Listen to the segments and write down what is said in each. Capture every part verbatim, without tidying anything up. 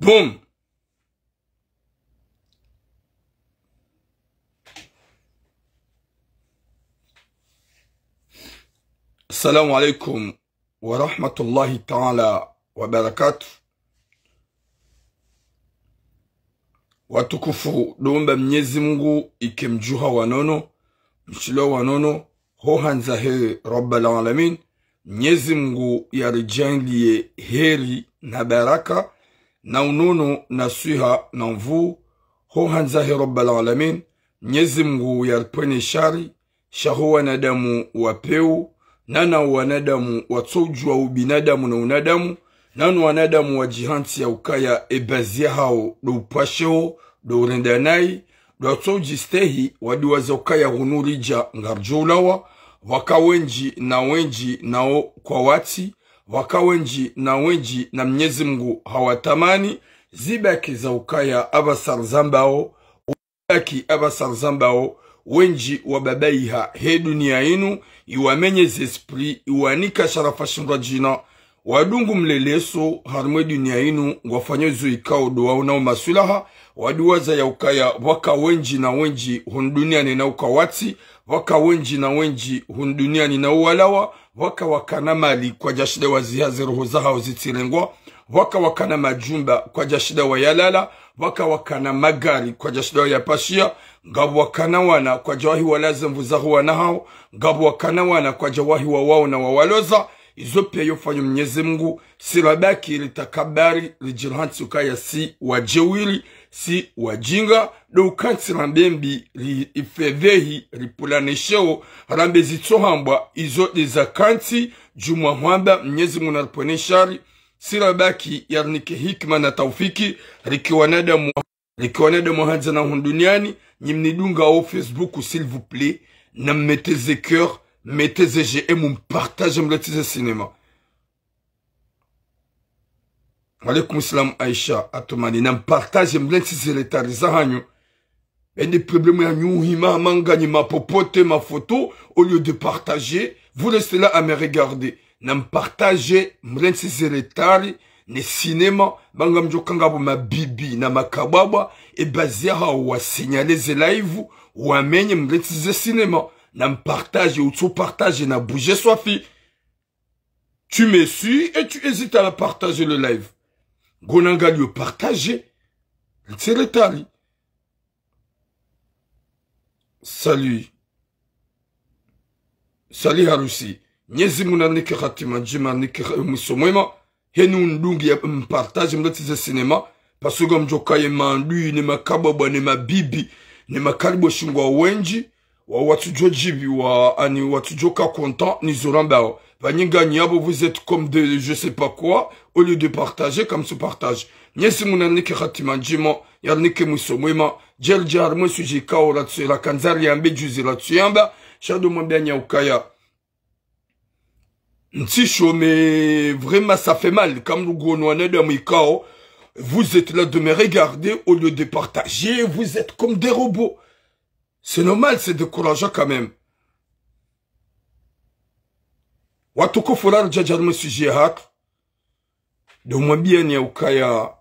Boum. Assalamu alaikum wa rahmatullahi ta'ala wa barakatuh. Watukufu, ndo omba Mnyezi Mungu ike mdjuha wa nono, mshilo wa nono, ho handza he Rabbal Alamin. Mnyezi Mungu yaridjaanliye heri na baraka, na unono, na swiha, na nvuu, ho handza he Rabbal Alamin. Mnyezi Mungu yaripvwene shari, sha ho wanadamu wa pewu, nana wanadamu watsoudjuwa ubinadamu na unadamu, nanu wanadamu wadjihantsi ya ukaya ebazi yahao ndo upvwasheo, ndo urenda nayi, ndo watsoudjistehi, wadiwaza ukaya hunu ridja ngaridjo ulawa, pvwaka wendji na wendji nao kwawatsi, pvwaka wendji na wendji na Mnyezi Mungu hawatamani, zibaki za ukaya apvasa rizambao, baki apvasa rizambao, wendji wababaiha he duniya inu, iwamenye ze esprit, iwanika sharafa shindrwadjina, wadungu mleleso harimwa e duniya inu, ngwafanyo zo ikao ndo waonao maswilaha, wadiwaza ya ukaya pvwaka wendji na wendji hunu duniyani nao kwawatsi, pvwaka wendji na wendji hunu duniyani nao walawa, pvwaka wakana mali kwadjashinda waziha ze roho zahao zitsirengwa, pvwaka wakana majumba kwadjashinda wayalala, pvwaka wakana magari kwadjashinda wayapashiya, ngapvo wakana wana kwadjawahi walaza nvu zaho wana hao, ngapvo wakana wana kwadjawahi wawaona wawaloza, izo piya yofanyo Mnyezi Mungu, si rabaki ritakabari, ridjirihantsi ukaya si wadjeuri, si wadjinga, ndo ukantsi rambe mbi, ri ifedhehi, ripvulanishewo, rambe zitsohambwa, izo ndeza kantsi, djumwa hwamba, Mnyezi Mungu naripvwene shari, si rabaki yarinike hikima na taufiki, rike wanadamu, rike wanadamu handza na hunu duniyani, nyi mnidungao Facebook, s'il vous plaît, na mmettez ze cœur, mmettez ze j'aime, mpartage, mlentsi ze cinéma. Wa alaikum salam Aisha Atumani, na mpartage, mlentsi ze retard zahanyu. Ende problème yanyu hima manga nyi mapopote, ma photo, au lieu de partager, vous restez là à me regarder. Na mpartage, mlentsi ze retard, ne cinéma, manga mdjoka ngapvo mabibi na makabwabwa, ebazi yahao wa signaler ze live, wamenye, mlentsi ze cinéma. Na mpartage, utso partage na bouger swafi. Tu me suis et tu hésites à partager le live. Ngona ngalio partager. Ntsi retard. Salut. Salut Harusi. Mnyezi Mungu narinike hatima ndjema, narinike ha-, mwiso mwema. Heni undungi ya mpartage, mlentsi ze cinéma. Parce que ngamdjoka ye mandui, ne makabwabwa, ne mabibi, ne makaribo shingwa wendji. Wa watsudjo djibi wa, ani watsudjoka content ni zo rambao. Pvanyinganyi yapvo, vous êtes comme des, je sais pas quoi, au lieu de partager, comme se partage. Mnyezi Mungu narinike hatima ndjema, yarinike mwiso mwema, djeri djari mwe sujet ikao ratsu-, rakandza riambe djuzi ratsuyamba, sha ndo mwambianyi ukaya. Ntsi sho, mais vraiment, ça fait mal, kamrugono wanadamu ikao, vous êtes là de me regarder, au lieu de partager, vous êtes comme des robots. C'est normal, c'est décourageant quand même. Watukufu, raridja djari mwe sujet hatru. Ndo mwambianyi ukaya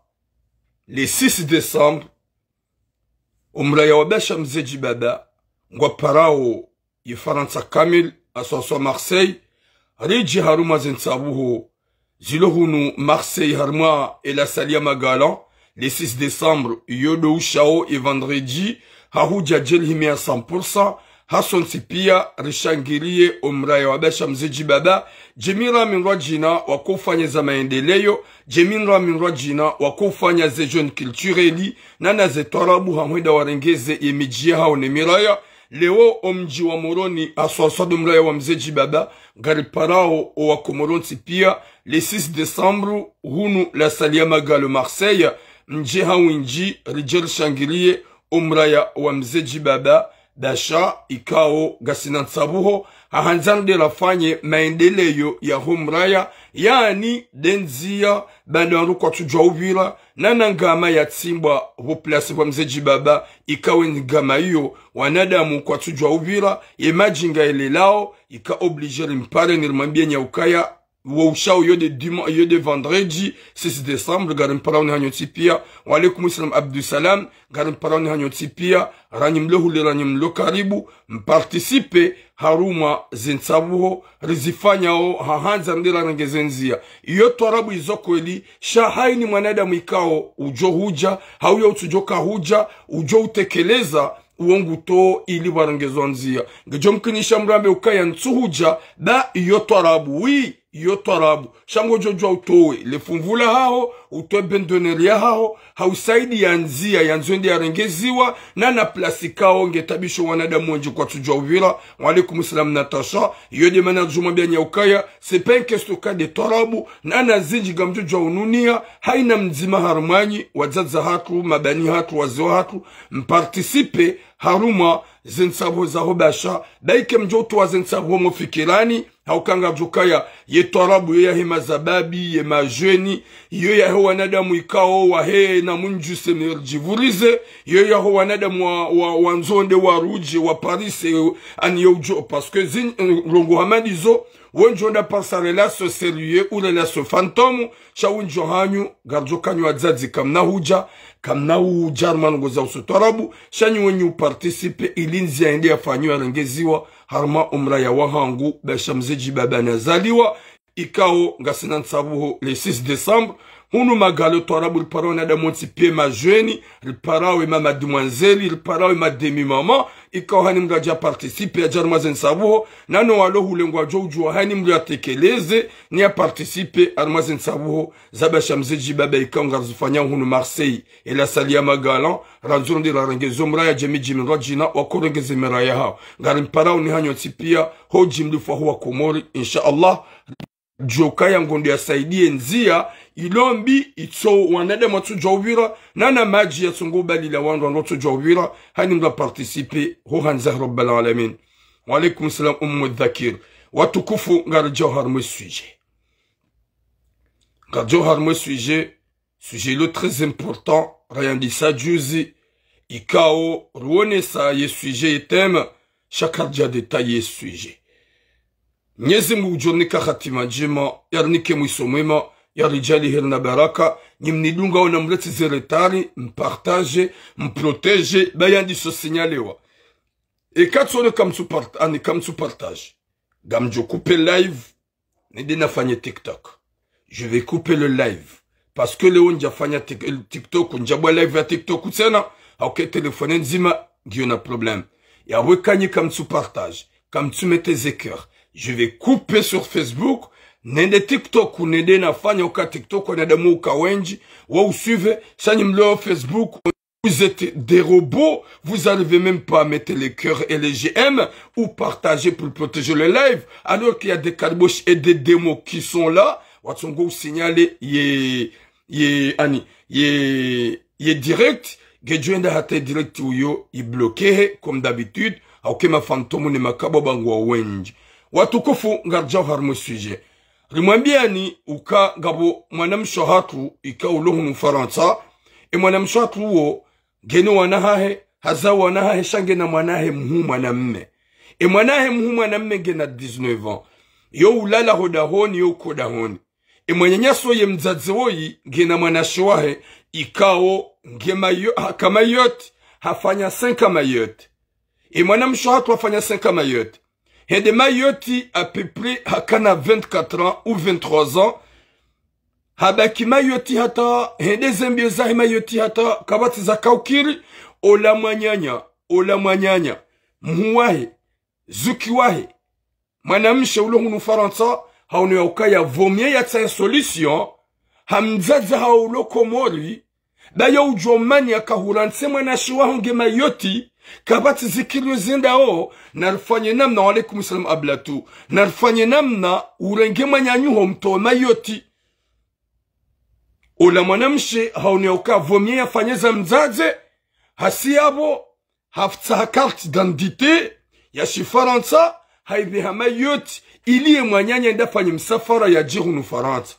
le six décembre, omraya wa Basha Mze Djibaba, ngwaparao ye Farantsa kamili, haswaswa Marseille, ridji harumwa ze ntsabuho zilo hunu Marseille harumwa e la salle ya Magalan, le six décembre, iyo ndo ushao e vendredi, ha hudja djeli hime ya cent pour cent, hasontsi piya rishangiriye omraya wa Basha Mze Djibaba, djemira mindrwadjina wakoufanya za maendeleyo, djemira mindrwadjina wakoufanya ze journée culturelle, nana ze twarabu ha hwenda warengeze ye midji yahao ne miraya, Leo omdji wa Moroni haswaswa ndo mraya wa Mze Djibaba, ngariparao owakomori wontsi piya, le six décembre, hunu la salle ya Magalan Marseille, mdje ha windji ridje rishangiriye omraya wa Mze Djibaba, Basha, ikao ngasina ntsabuho, hahandza nde rafanye maendeleyo yaho mraya, yaani nde ndziya, bana wandru kwatsudjuwa upvira, nana ngama yatsimbwa pvo place pva Mze Djibaba, ikao ngama iyo, wanadamu kwatsudjuwa upvira, ye madji ngayelelao, ika obligé rimpare ni rimwambiye nyi ukaya, wo ushao yo de dima-, yo de vendredi six décembre, ngari mparao ni hanyu ntsi pia. Wa alaikum salam Abdou Salam, ngari mparao ni hanyu ntsi pia. Ranyi mlo hule, ranyi mlo karibu, mparticipe harumwa ze ntsabuho rizifanyao, ha handza mdela rengeze ndzia. Iyo twarabu izo kweli, sha haini mwanadamu ikao ujo huja, hauya utsujo ka huja, ujo utekeleza, uwo nguto ili warengezwa ndzia. Ngejo mkinisha mrambe ukaya ntsu huja, ba iyo twarabu, wi, iyo twarabu. Sha ngojo jua utowe le funvu la haho, utowe bendoneri ya haho, ha usaidia ndzia yandzo ende yarengeziwa, na na plasi kao nge tabisho wanadamu wendji kwatsujua uvira. Wa alaikum salam Natasha. Iyo de mana juma bia nya ukaya, c'est pas une question ka de twarabu, na na zindji ngamjo jua ununia, haina mdzima harumwanyi, wadzadze hatru, mabani hatru, wazee hatru, mparticipe harumwa ze ntsabuho zaho basha, ba ike mjo utowa ze ntsabuho mo fikirani, hauka ngajo kaya, ye twarabu yo yahe mazababi, ye majeni, yo yahe wanadamu ikao wahe na munju se merdji vurize, yo yaho wanadamu wa, wa, wa ndzonde wa rudje, wa parise, ani yo ujo, parce que zin, rongo hama ndizo, wendjo nda parisa relation sérieux ou relation fantôme, sha wendjo hanyu, ngarjo kanyu wadzadze kamna huja, kamna huja harumwa ndrongo za uso twarabu, sha nyi wenyu uparticipe ili ndzia yende yafanywa yarengeziwa, harumwa umra ya wahangu, basha mze Djibaba nazaliwa, ikao ngasina ntsabuho le six décembre, hunu Magalo twarabu riparao wanadamu wontsi pia majeni, riparao we mamademoiselle, riparao we mademi mama, ikao haini mdru aja participe, aja harumwa ze ntsabuho, na no walo hule ngwajo ujua haini mdru yatekeleze, ni ya participe harumwa ze ntsabuho, za basha mze Djibaba ikao ngarizifanya hunu Marseille, ela salle ya Magalan, randzo ronde rarengezo mra ya jemi jimi rajina, wakorengeze mera ya hao. Ngari mparao ni hanyu ntsi pia, ho jimlifu wa Komori, insha Allah. Djo kaya ngondo yasaidie ndzia, ilo mbi, itso wanadamu watsujua uvira, na na madji yatsongo ubalila wandru wandru watsujua uvira, haini mdru aparticipe, ho handza Rabbal Alamin. Wa alaikum salam Ummu Dhakir. Watukufu, ngarijao harumwa sujet. Ngarijao harumwa sujet, sujet lo très important, rayandisa juzi, ikao ruonesa ye sujet ye thème, sha karija détailler ye sujet. Mnyezi Mungu ujo nika hatima njema, yarinike mwiso mwema, yarijali heri na baraka, nyi mnidungao na mretsi ze retard, mpartage, mprotège, ba yandiso signalewa. Eka tsone kamtsu part-, ani kamtsu partage. Ngamjo couper live, nende nafanye TikTok. Je vais couper le live. Parce que leo ndjafanya Tik-, TikTok, ndjabua live ya TikTok tsena, hauka telefone ndzima, ngiyo na problème. Ya we kanyi kamtsu partage, kamtsu mettre ze cœur. Je vais couper sur Facebook, nende TikTok, nende nafanya uka TikTok, wanadamu uka wendji, wa usuivre, sha nyi mlo Facebook, vous êtes des robots, vous arrivez même pas à mettre les cœurs et les j'aime ou partager pour protéger le live, alors qu'il y a des cariboches et des démons qui sont là, watsongo usignale ye, ye, ani, ye, ye direct, ngejo enda hata direct uyo, ibloquer, comme d'habitude, hauka ma fantôme ne makabo bangwa wendji. Watukufu, ngarijao harumwa sujet. Rimwambiani uka ngapvo mwanamshe hatru ikao ulo hunu Farantsa, e mwanamshe hatru uwo, ngena wana hahe, haza wana hahe, sha ngena mwana hahe mhuu mwanamme. E mwana hahe mhuu mwanamme ngena dix-neuf ans. Yo ulala ho dahoni, yo uko dahoni. E mwananyasi ye mdzadze woyi, ngena mwanashe wahe, ikao nge Mayo-, haka Mayotte, hafanya cinq ans Mayotte. E mwanamshe hatru hafanya cinq ans Mayotte. Hende Mayotte à peu près hakana vingt-quatre ans ou vingt-trois ans. Habaki Mayotte hata, hende ze mbio zahe Mayotte hata, kapvatsi za kaukiri, ola mwananya, ola mwananya, mhuu wahe, zuki wahe, mwanamshe ulo hunu Farantsa, haono ya ukaya vaut mieux yatsahe solution, ha mdzadze hahe ulo Komori, ba yo ujo mani akahurantse mwanashe waho nge Mayotte, kapvatsi zikiri yo zendao, narifanye namna, wa alaikum salam Ablatu, narifanye namna, urenge mwananyaho mtowe Mayotte. Ola mwanamshe, haono ya uka vaut mieux yafanye za mdzadze, hasi yapvo, hafutsaha carte d'identité ya shifarantsa, haipveha Mayotte, ili ye mwananya yende afanye msafara yaje hunu Farantsa.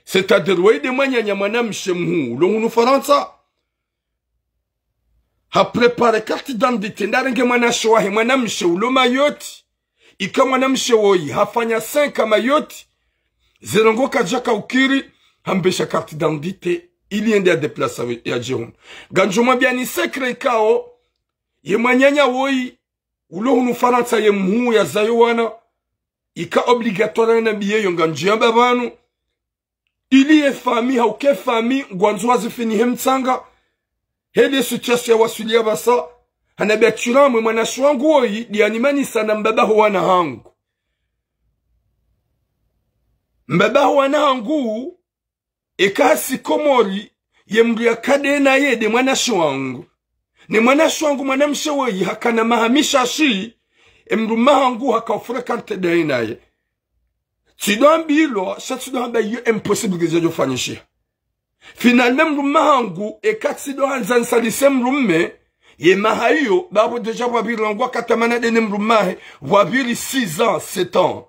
C'est-à-dire, waye nde mwananya mwanamshe mhuu, ulo hunu Farantsa. Haprépare carte d'identité, ndarenge mwanashe wahe mwanamshe ulo Mayotte. Ika mwanamshe woyi, hafanya cinq ans Mayotte. Ze ndrongoo kadjaka ukiri, hambesha carte d'identité, ili yende ya déplacer yadje hunu. Ngandjo mwambiani secret ikao, ye mwananya woyi, ulo hunu Farantsa ye mhuu yazaya owana, ika obligatoire na mbiyeyo ngandjo yamba pvanu, ili ye famille, hauka ye famille, ngwandzo wazifinihe mtsanga, hende situation ya waswili ya pvasa, hanambia Tiramu ye mwanashe wangu woyi, ndiye animanisa na mbaba ho wana hangu. Mbaba ho wana hangu, eka hasi Komori, ye mndru yakade naye nde mwanashe wangu. Ne mwanashe wangu mwanamshe woyi hakana maha mishashi, e mndru mme hangu haka ufréquenter ndaye naye. Tsido ambilwa, sha tsido hamba iyo impossible ngedjo fanyishiha. Finalement, mndru mme hangu, eka tsido handza nisalise mndru mme, ye maha iyo, bapvo déjà pvwapviri rangu wakati amana ndene mndru mme wahe, pvwapviri six ans, sept ans.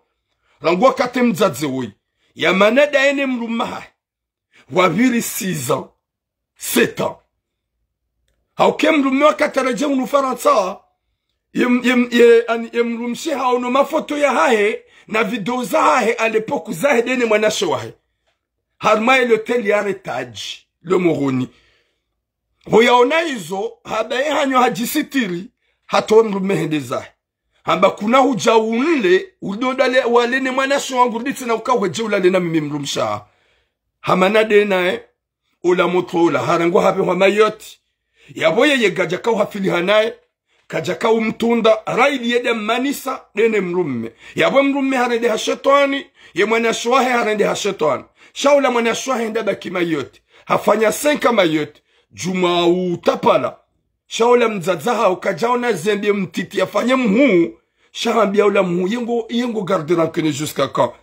Rangu wakati mdzadze woyi, yamana ndaye ne mndru mme wahe. Pvwapviri six ans, sept ans. Hauka e mndru mme wakati aredjei hunu Farantsa, ye, ye, ye, ani, ye mdrumshe haono mafoto yahahe, na video zahahe, à l'époque zahe ndene mwanashe wahe. Harumwa ye l'hôtel ya Retaj, le Moroni. Pvo yaona izo, hamba ye hanyo hadjisitiri, hatowa mndru mme hende zahe. Hamba kuna hudja unle, udo ndale wale ne mwanashe wangu, rudi tsena uka uhedje ulale na mimi mdrumshe waho. Hamana ndena, eh, ola motro ola, harengwa hapvehwa Mayotte. Yapvo yeye kadjaka uhafiliha naye, kadjaka umtunda, raili yende ammanisa, ndene mndru mme. Yapvo mndru mme harende ha shetwani, ye mwanashe wahe harende ha shetwani. Sha ola mwanashe wahe hende habaki Mayotte. Hafanya cinq ans Mayotte. Djumwa utapala. Sha ola mdzadze haho kadjaona zembi mtiti yafanye mhuu. Sha hambia ola mhuu, yengo, yengo garde rancune jusqu'à quand?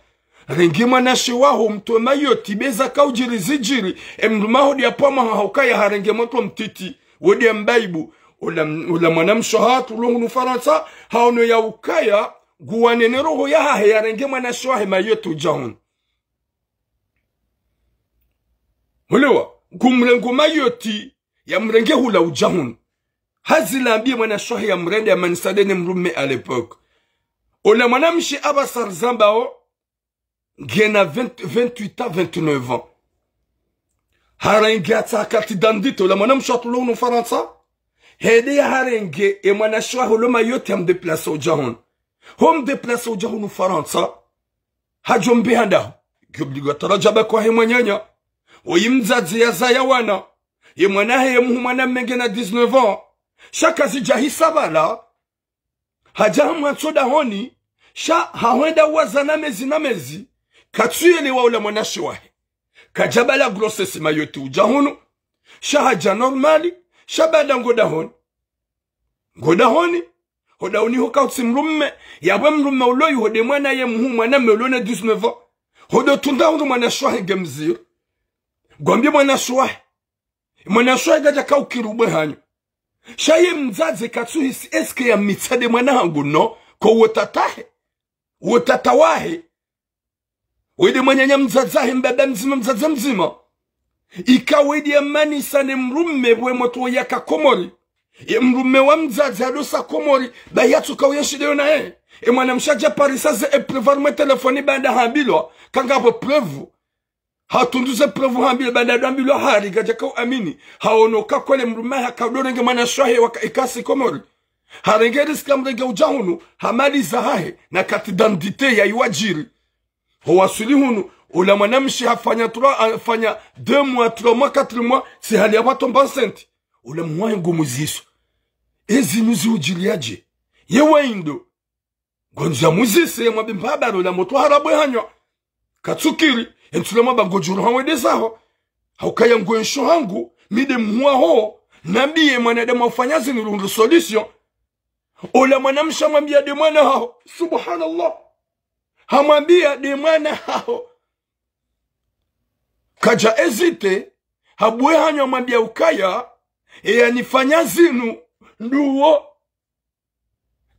Renge mwanashe waho mtowe Mayotte, be zaka udjiri zidjiri. E mndru mme waho ndiye apvamwaha hauka yaharenge motro mtiti. Wo ndiye mbaibu. Ola, ola mwanamshe hatru ulo hunu Farantsa, haono ya ukaya, nguwanene roho yahahe yarenge mwanashe wahe Mayotte udja hunu. Hulewa, ngumrengo Mayotte, yamrenge hula udja hunu. Hazila ambiye mwanashe wahe yamrende yamanisa ndene mndru mme à l'époque. Ola mwanamshe apvasa rizambao, ngena vingt, vingt-huit ans, vingt-neuf ans. Harenge hatsaha carte d'identité, ola mwanamshe hatru ulo hunu Farantsa. Hende yaharenge, e mwanashe wahe ulo Mayotte yamdéplacer udja hunu. Ho mdéplacer udja hunu Farantsa. Hadjo mbiha ndaho. Nge obligatoire yadje yabaki wahe mwananya. Woyi mdzadze yazaya wana. Ye mwana hahe ye mhuu mwanamme ngena dix-neuf ans. Sha kazidja hisa pvala. Hadja hamwantso dahoni. Sha hahwenda uwazana mezi na mezi. Katsuyelewa ola mwanashe wahe. Kadja bala grossesse Mayotte udja hunu. Sha hadja normal. Sha baada ngo dahoni. Ngo dahoni. Ho dahoni ho kautsi mndru mme. Yapvo mndru mme ulo yi ho nde mwana ye mhuu mwanamme ulo na dix-neuf ans. Ho ndo tunda hunu mwanashe wahe nge mziro. Ngwambie mwanashe wahe. Mwanashe wahe kadjaka ukiri ubwe hanyo. Sha ye mdzadze katsuhisi est-ce que yamitsa nde mwana hangu no. Ko wo tata hahe. Wo tata wahe. Woyi nde mwananya mdzadze hahe mbaba mdzima mdzadze mdzima. Ika woyi ndiye ammanisa ne mndru mme pvwe motro yaka Komori. Ye mndru mme wa mdzadze hado sa Komori, ba yatsuka uyenshi ndeyo naye. E mwanamshe hadja parisa ze épreuve harumwa e telefoni baanda hambilwa, kangapvo preuve. Hatundu ze preuve hambilwa, baanda hado hambilwa hari kadjaka uamini. Haono ka kweli mndru mme haka udo renge mwanashe wahe waka ikasi Komori. Harenge risque yamrenge udja hunu, hamaliza hahe, na carte d'identité yayi wadjiri. Ho waswili hunu, ola mwanamshe hafanya trois, hafanya deux mois, trois mois, quatre mois, tsi hali yapvo hatomba enceinte. Ola mhuu wahe ngumuziso. Ezinu zihudjiliya dje? Ye wayi ndo. Ngwandzo yamuzise, yamwambe mbaba ola motro harabwe hanyo. Katsukiri, entsu la mwamba ngodjo roha wende zaho. Haukaya ngwensho hangu, mi nde mhuu waho, nambiye mwanadamu ufanya zinu ruhundru solution. Ola mwanamshe hamwambia nde mwana haho. Subhanallah. Hamwambia nde mwana haho. Kadja hésité, habwe hanyo hamwambia ukaya, eyanifanya zinu, nduwo.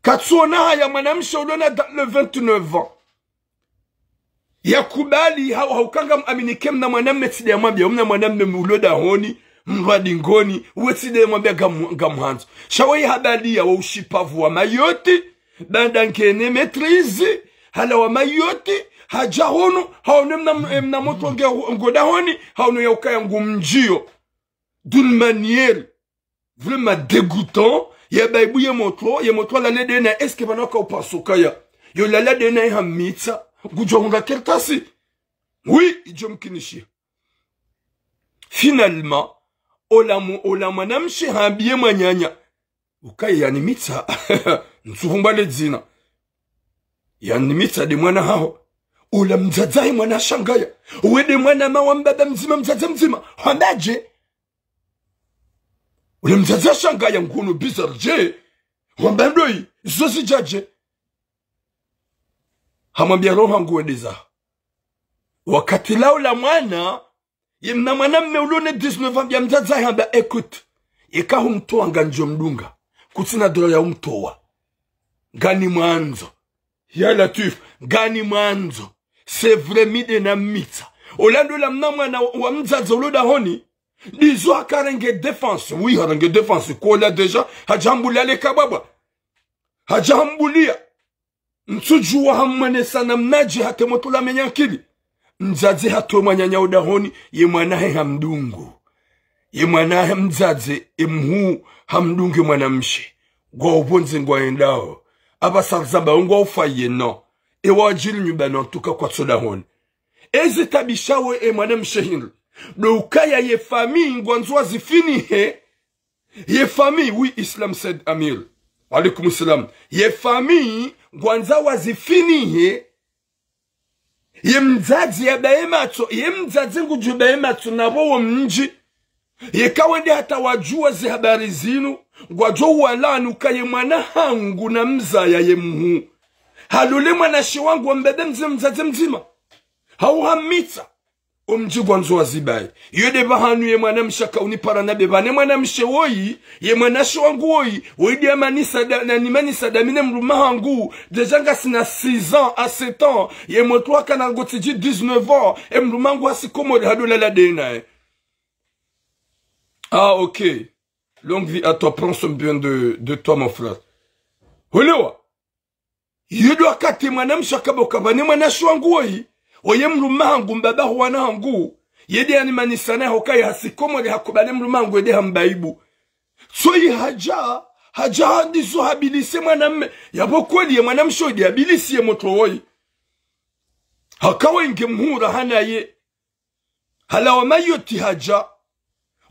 Katsuona haya mwanamshe ulo na da-, le vingt-neuf ans. Yakubali, ha-, hauka ngamwamini ke mna mwanamme tsi nde yamwambia, mna mwanamme ulo dahoni, mndru wa dingoni, we tsi nde yamwambia ngamu-, ngamwandzo. Sha woyi habaliya wo ushipavu wa Mayotte, baanda ngena maîtrise, halawa Mayotte, Hadja hunu, haone mna, mna motro nge, ngodahoni, haone ya ukaya ngumdjiyo. D'une manière vraiment dégoûtant, ya baibu ye motro, ye motro halala dena, est-ce que pvanu ka upasukaya? Yo lala dena ye hamitsa, ngudjo hundra kartasi. Oui, idjo mkinishiha. Finalement, ola mu-, ola mwanamshe hambiye mwananya. Ukaya yanimitsa, ntsuhumba le dzina. Yanimitsa nde mwana haho. Ola mdzadze hahe mwana hashangaya. Uwe nde mwana ma wa mbaba mdzima, mdzadze mdzima. Hwambadje? Ola mdzadze hashangaya, ngunu bizarre dje. Hwamba ndoyi, zo zidjadje. Hamwambia roho hangu wende zaho. Wakati laula mwana, ye mna mwanamme ulone dix-neuf ans, hambia mdzadze hahe hamba, écoute, yeka humtowa ngamdjo mdunga. Kutsina droit ya humtowa. Ngani mwandzo. Ya Latwif, ngani mwandzo. C'est vrai mi nde namitsa. Ola ndo la mna mwana wa, wa mdzadze ulo dahoni. Ndizo hakarenge défense. Oui, harenge défense. Kola déjà, hadja hambulia le kabwabwa. Hadja hambulia. Ntsudjuwa hamwenesa namnadje hata ye motro la menya nkili. Mdzadze hatowa mwananya udahoni, ye mwana hahe hamdungu. Ye mwana hahe mdzadze, ye mhuu hamdungu ye mwanamshe. Ngwa upvondze ngwa yendao. Apvasa rizamba ngwa ufa ye no. Ewa wadjiri nyumba no ntuka kwatso dahoni. Ezi tabishawo ye mwanamshe hindri. Ndo ukaya ye famille ngwandzo wazifinihe. Ye famille, oui, Islam Said Amir. Wa alaykum salam. Ye famille, ngwandzo wazifinihe. Ye mdzadze yabaye matso, ye mdzadze ngudjo baye matso, na pvo wo mdji. Yeka wende hata wadjuwa ze habari zinu, ngwadjo uwalaani uka ye mwana hangu namzaya ye mhuu. Halole mwanashe wangu wa mbaba mdzima, mdzadze mdzima. Hau hamitsa. Omdji ngwandzo wazibaye. Iyo nde pvahanu ye mwanamshe haka unipara na be pvane mwanamshe woyi, ye mwanashe wangu woyi, woyi nde yamanisa da, na nimanisa da mi ne mdrume hangu, déjà ngasina six ans à sept ans, ye motro hakana ngo tsidji dix-neuf ans, ye mdrume hangu hasi Komori hado lala dena, eh. Ah, ok. Longue vie à toi, prends soin bien de, de toi, mon frère. Hulewa. Iyo ndo wakati mwanamshe haka pvo ka pvane mwanashe wangu woyi, oye mdrume hangu, mbaba ho wana hangu, ye nde yanimanisa naye hukaya hasi Komori hakubali mdrume hangu ye nde hamba aibu. Tsoyi hadja, hadja handizo habilise mwanamme. Yapvo kweli ye mwanamshe oyi nde yabilisi ye motro woyi. Haka woyi nge mhuu raha naye. Halawa Mayotte hadja,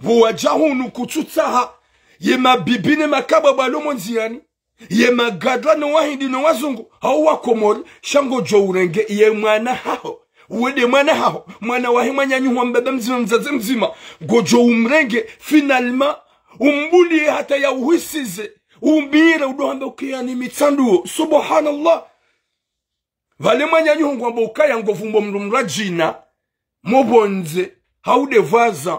pvo wadja hunu kutsutsaha, ye mabibi ne makabwabwa walo mo ndziyani, ye magadra no wahindi no wazungu, hau wa Komori, sha ngodjo urenge ye mwana haho, uwe nde mwana haho, mwana wahe mwananyaho wa mbaba mdzima, mdzadze mdzima, ngodjo umrenge, finalement, umbuliye hata ya uhwisize, umire udo hamba uka yanimitsa nduwo, subhanallah. Pvale mwananyaho ngwambo ukaya ngo pvumbo mdru mradjina, mo pvondze, hau nde voisin.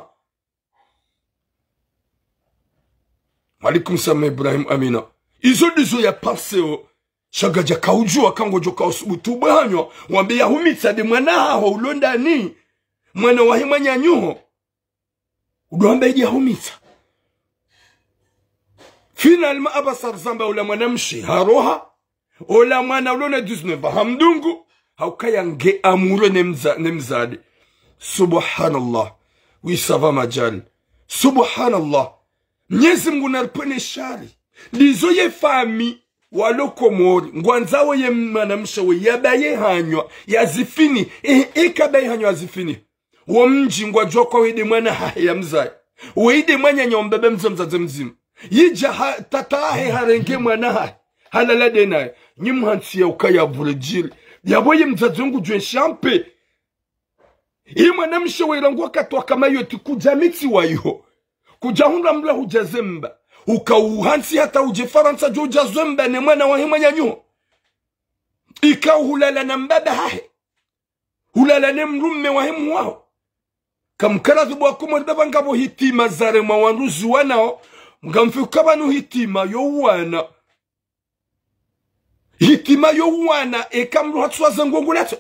Wa alaykum salam Ibrahim Amina. Izo ndizo ya paseo, sha ngadja kaudjuwa ka ngodjo kausubutu ubwe hanywa, wambe yahumitsa nde mwana haho ulo ndani, mwana wahe mwananyaho. Udo wamba idi yahumitsa. Finalement, apvasa rizamba ola mwanamshe haroha. Ola mwana ulo na dix-neuf ans hamdungu. Haukaya nge amoureux ne mza-, ne mzade. Subhanallah. Oui, ça va, Majal. Subhanallah. Mnyezi Mngu naripvwene shari. Ndizo ye famille walo Komori. Ngwandzao ye mwanamshe we yabaye hanywa. Yazifini. Eh, eh, kabaye hanywa yazifini. Wo mdji ngwadjuwa uka woyi nde mwana hahe yamzaya. Woyi nde mwananya wa mbaba mdzima, mdzadze mdzima. Yidja ha, tata hahe harenge mwana hahe. Halala nde naye. Nyi muhantsi ya ukaya pvure djiri. Yapvo ye mdzadze ngudjo ensha mpe. Ye mwanamshe we rangu wakati waka Mayotte kudja mitsiwa iho. Kudja hundra mdru hudja zemba. Uka uhantsi hata udje Farantsa djo udja zemba ne mwana wahe mwananyaho. Ika uhulala na mbaba hahe. Hulala ne mdrume wahe mhuu waho. Kamkaradhubu wa Komori baba ngapvo hitima zaremwa wandru ziwanao. Ngamfikiri uka pvanu hitima yo uwana. Hitima yo uwana eka mdru hatsuwa ze nguo ngulatso.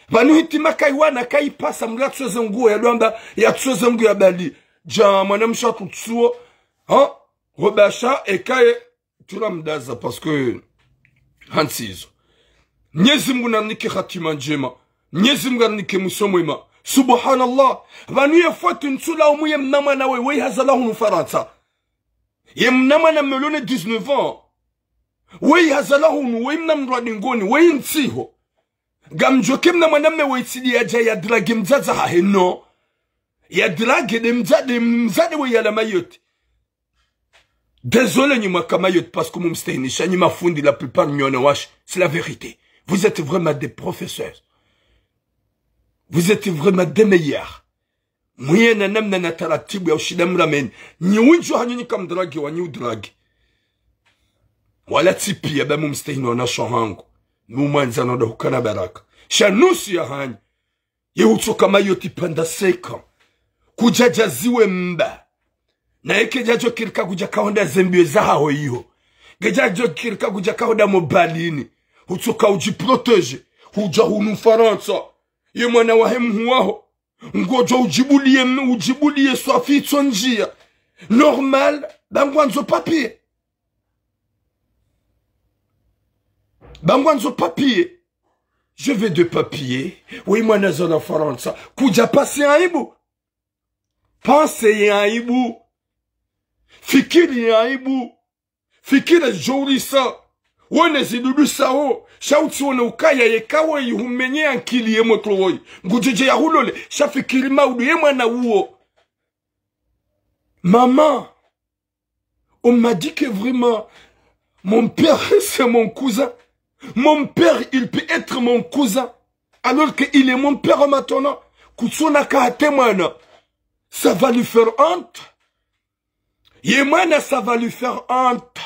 Pvanu hitima kayiwana kayipasa mdru yatsuwe ze nguo yado amba yatsuwe ze nguo ya bali. Dja mwanamshe hatutsuwo. Ha? Hobasha ekaye. Tula mdaza, parce que hantsi izo. Mnyezi Mungu narinike hatima ndjema. Mnyezi Mungu narinike mwiso mwema. Subhanallah. Pvanu ye faute ntsu laumu ye mna mwana we, we hazalwa hunu Farantsa. Ye mna mwana mme lo ne dix-neuf ans. We hazalwa hunu, we mna mndru wa dingoni, we ntsiho. Ngamdjo ke mna mwana mme we tsi ndi yadja ya drague mdzadze hahe, non. Ya drague nde mdzadze, mdzadze we yalawa Mayotte. Désolé nyi mwaka Mayotte, parce que mumstehinisha nyi mafundi, la plupart nyi wanawashe. C'est la vérité. Vous êtes vraiment des professeurs. Vous êtes vraiment des meilleurs. Mwiye na namna na taratibu ya ushinda mrameni. Nyi windji wahanyu nyi ka mdrague wa nyi udrague. Wala tsi piya ba mumstehini wanawashe wahangu. Mumwandza no ndo hukana baraka. Sha nusu yahanyu. Ye hutsoka Mayotte pendant cinq ans. Kudjadja ziwe mba. Na yeke djadjo kirika kudja kahonda ze mbio zahaho iho. Ngedjadjo kirika kudja kahonda mobalini. Hutsoka udjiprotéger. Hudja hunu Farantsa. Ye mwana wahe mhuu waho. Ngodjo udjibuliye, udjibuliye swafi itso ndjia. Normal, ba ngwandzo papier. Ba ngwandzo papier. Je veux des papiers. We mwana hazalwa Farantsa. Kudja penser ye aibu. Penser ye aibu. Fikiri ye aibu. Fikira djo urisa. Wone zidudu sawo. Sha utsi wone ukaya yeka woyi humenye ankili ye motro woyi. Ngudjodje ya hulole. Sha fikiri maudu ye mwana uwo. Maman, on m'a dit que vraiment, mon père, c'est mon cousin. Mon père, il peut être mon cousin. Alors qu'il est mon père maintenant. Kutsuna kahate mwana. Ça va lui faire honte. Ye mwana, ça va lui faire honte.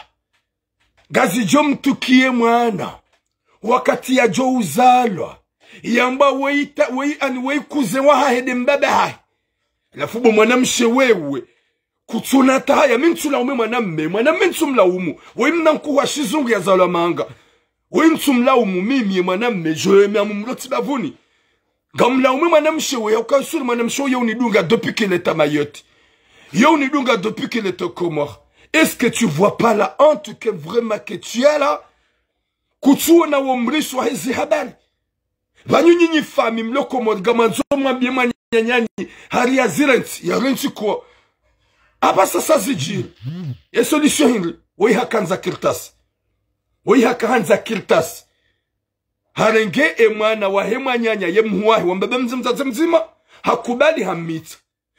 Ngazidjo mtukiye mwana. Wakati yadjo uzalwa. Yamba weyi ta, weyi ani weyi cousin wahahe nde mbaba hahe. Halafu bo mwanamshe wewe. Kutsuna tahaya, mi ntsu laumu mwanamme, mwanamme ntsu mlaumu. Weyi mna nkuhu wa shizungu yazalwa manga. Weyi ntsu mlaumu, mimi ye mwanamme, djo ye mi amu mlotsi bavuni. Ngamlaumu mwanamshe we, ya uka sûr mwanamshe we ye unidunga depuis qu'il est à Mayotte. Ye unidunga depuis qu'il est aux Comores. Est-ce que tu vois pas la honte que vraiment que tu as là? Kutsuona wo mriso wa hezi habari. Pvanu nyinyi fami mlo Comores, ngamwandzo mwambiye mwananyanyu, hari ya zirentsi, ya rentsi kwa. Apvasa sa zidjiri. Ye solution hindri, woyi haka handza kartasi. Woyi haka handza kartasi. Harenge e mwana wahe mwananya ye mhuu wahe wa mbaba mdzima, mdzadze mdzima, hakubali hamitsa.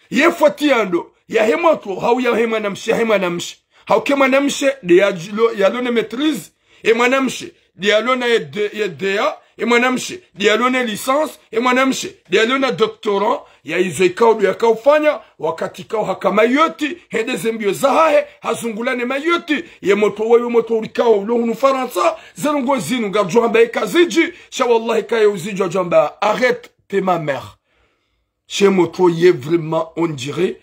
Ye faute ya ndo, yahe motro, hau yahe mwanamshe, yahe mwanamshe. Hauka e mwanamshe, nde ya djilo, yalo ne maîtrise, e mwanamshe, nde yalo na ye D-, ye D A, e mwanamshe, nde yalo ne licence, e mwanamshe, nde yalo na doctorat, ya izo ikao ndo yakao ufanya, wakati ikao haka Mayotte, hende ze mbio zahahe, hazungula ne Mayotte, ye motro wewe motro ulikao ulo hunu Farantsa, ze ndrongo zinu ngardjo hamba eka zidji, sha wallahi ka ye uzidjwa djo hamba, arrête, t'es ma mère. She motro ye vraiment, on dirait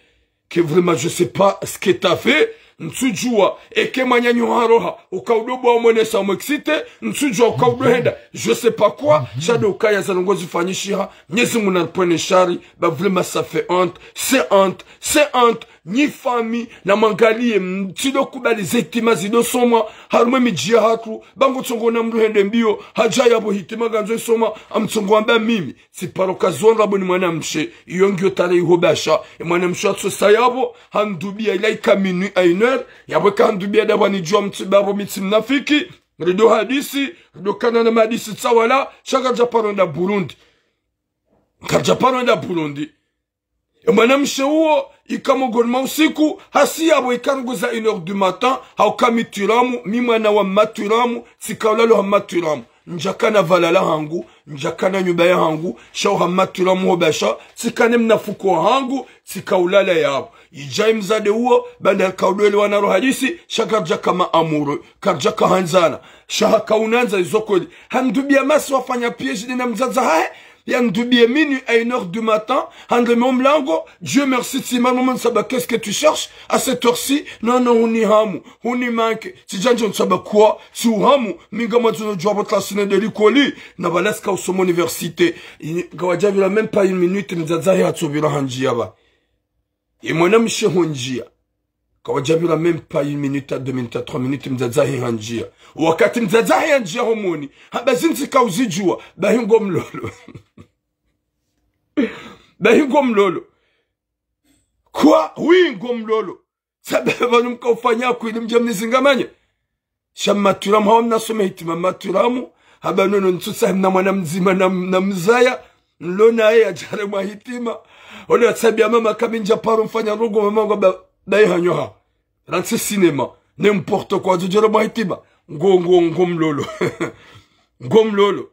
que vraiment, je sais pas ce que t'as fait, ntsudjua, eke mwananyo haroha, uka udo bwa umonesa umo excité, ntsudjua uka udo henda, je sais pas quoi, sha ndo ukaya za ndrongo zifanyishiha, Mnyezi Mungu naripvwene shari, ba vraiment ça fait honte, c'est honte, c'est honte, nyi fami, na mwangaliye, mtsido kubali ze hitima zido somwa, harumwa e midji yahatru, ba ngo tsongo ona mndru hende mbio, hadja yapvo hitima ngandzo isomwa, amtsongo amba mimi, tsi paro ka zonda bo ni mwanamshe, iyo ngiyo tarehi iho basha, e mwanamshe atso sa yapvo, handubia ila ika minuit à une heure, yapvo eka handubia ndapvo nidjua mtsi bapvo mi tsi mnafiki, rido hadisi, rido kana na mahadisi tsawala, sha karidja paro enda Burundi. Karidja paro enda Burundi. E mwanamshe uwo, ika mongoni mwa usiku, hasi yapvo ika ndrongo za une heure du matin, hauka mi twiramu, mi mwana wa mma twiramu, tsika ulalo ha mma twiramu. Ndjakana pvala lahangu, ndjakana nyumba yahangu, sha uha mma twiramu ho basha, tsikane mna fuko wahangu, tsika ulala yapvo. Idja e mdzadze uwo, baanda rika udo elewana ro hadisi, sha karidjaka ma amoureux, karidjaka handzana. Sha haka unandza izo kweli. Handubia masi wafanya piège nde na mdzadze hahe, yandubie minuit à une heure du matin, handreme o mlango, Dieu merci, tsi mara maman saba, qu'est-ce que tu cherches à cette heure-ci? Non, non, huni hamu, huni manque, tsi djandjo ntsaba quoi, tsi uhamu, mi ngamwandzo no djuwa bo klasine nde likoli, na pvala tsika usoma université. Ini, ngawadja pvira même pas une minute, mdzadze hahe hatsopvira handzia pva. Ye mwanamshe hondzia. Kawadjapvira même pas une minute à deux minutes à trois minutes, mdzadze hahe handjia. Wakati mdzadze hahe handjia homoni, hamba zindzi kauzidjua, bahi ngo mlolo. Bahi ngo mlolo. Kwa, oui, ngo mlolo. Sababu pvanu mkaufanya kweli mdje mnizingamanye. Sha matulamu hawa mnasome hitima matulamu. Hamba nono ntsutsaha mna mwana mdzima na, na mzaya. Nlo naye yadjaremwa hitima. Ole watsabiya mama kami ndjaparo mfanya ndrongo mama ngo ba, bayi hanyo ha. Rantsi cinéma. N'importe quoi. Zo djaremwa hitima. Ngo, ngo, ngo mlolo. Ngo mlolo.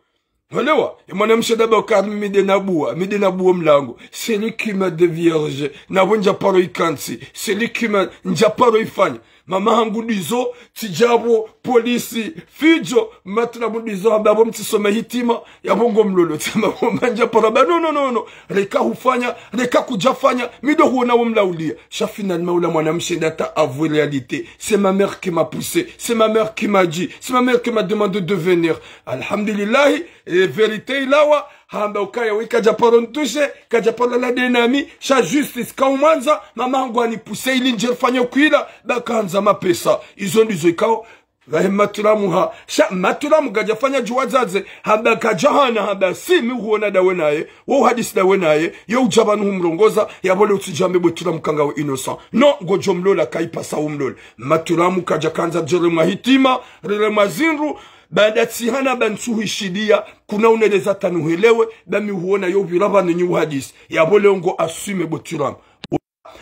Walewa, ye mwanamshe daba ukari mi nde nabuwa, mi nde nabuwa mlango. C'est lui qui m'a déviergé. Napvo ndjaparo ikantsi. C'est lui qui m'a, ndjaparo ifanya. Mama hangu ndizo, tsidjapvo, polisi, fidjo, matulamu ndizo, hamba pvo mtsisome hitima, yapvo ngo mlolo, tsamba pvo mba ndjaparo, ba, non, non, non, non. Reka hufanya, reka kudjafanya, mi ndo huona wo mlaulia. Sha finalement ula mwanamshe nda ta avouer réalité. C'est ma mère qui m'a poussé, c'est ma mère qui m'a dit, c'est ma mère qui m'a demandé de venir. Alhamdulillahi, e vérité ilawa, hamba ukaya wika djaparo ntushe, kadjaparo lala nde nami, sha justice kaumwandza, mama hangu hanipoussé ili ndje rifanye kwila, ba kahandza mapesa. Izo ndizo ikao, pvahe matulamu ha, sha matulamu kadjafanya djuwa wadzadze, hamba kadjahana, hamba si mi huona ndawe naye, wo uhadisi ndawe naye, yo udja pvanu humrongoza, yapvo le utsidjambe bwe tulamu kanga we innocent. Non, ngodjo mlola kaipasa umlole. Matulamu kadjakandza djeremwa hitima, riremwa zindru, baanda tsihana ba ntsuhishidiya, kuna uneleza ta nuhelewe, ba mi huona yo pvira pvanu nyi uhadisi. Yapvo leo ngo assume bwe tulamu.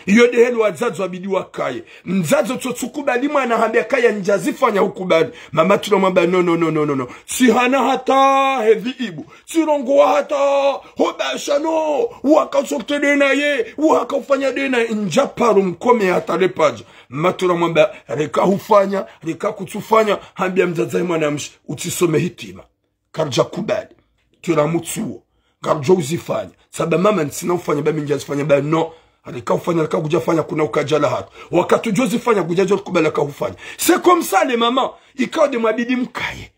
Iyo nde heli wadzadze wabidi wakaye. Mdzadze tso tsukubali mwana hambe akaya ndjazifanya hukubali. Mama tulamu hamba no, no, no, no, no, no. Tsihana hata hevi ibu. Tsirongowa hata hobasha no. Waka usorte nde naye. Waka ufanya nde naye. Ndjaparo mkome hata lepadja. Matulamu hamba, reka hufanya, reka kutsufanya, hambiya mdzadze wahe mwanamshe, utsisome hitima. Karidja kubali. Tulamu tsuwo. Ngaridjo uzifanya. Saba mama ntsina ufanya, ba mi ndjazifanya, ba non. Reka hufanya, reka kudjafanya, kuna ukadjala hatu. Wakati udjo zifanya, kudjadjo kubali ka hufanya. C'est comme ça, les mamans. Ikao nde mwabidi mkaye.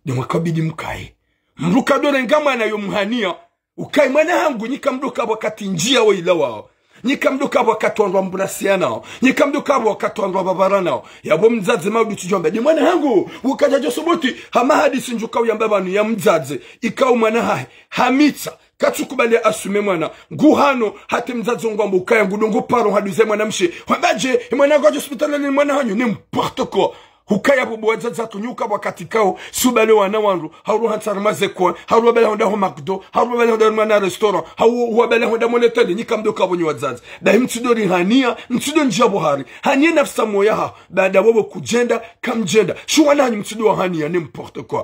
Nde mwakabidi mkaye. Mdru kado renga mwana yo mhaniya. Ukayi mwana hangu, nyi kamdo kapvo wakati ndjiya wo ilawao. Nyi kamdo kapvo wakati wandru wamburasiyanao. Nyi kamdo kapvo wakati wandru wapvapvaranao. Yapvo mdzadze maudu tsidjwamba, nde mwana hangu, ukadjadjo subuti, hama hadisi ndjuka uyamba pvanu ya mdzadze. Ikao mwana hahe, hamitsa, katsukubali assume mwana. Ngu hano, hata mdzadze ngwambo ukaya ngudo ngo paro haduze mwanamshe. Hwamba dje, mwana hangu adjo hospitalini mwana hanyu, n'importe quoi. Hukaya pvo bo wadzadze hatru nyi uka wakati kao, si ubale wana wandru, hau ruha ntsari mazekwa, hau ruwabale honda ho McDo, hau ruwabale honda mwana restaurant, hau ruwabale honda mo leteli, nyi kamdo kapvo nyi wadzadze. Bahi mtsido rihaniya, mtsido ndjiya pvo hari. Haniya nafsi moya ha, baanda wowo kudjenda, kamdjenda. Shuwa nanyi mtsido wahaniya, n'importe quoi.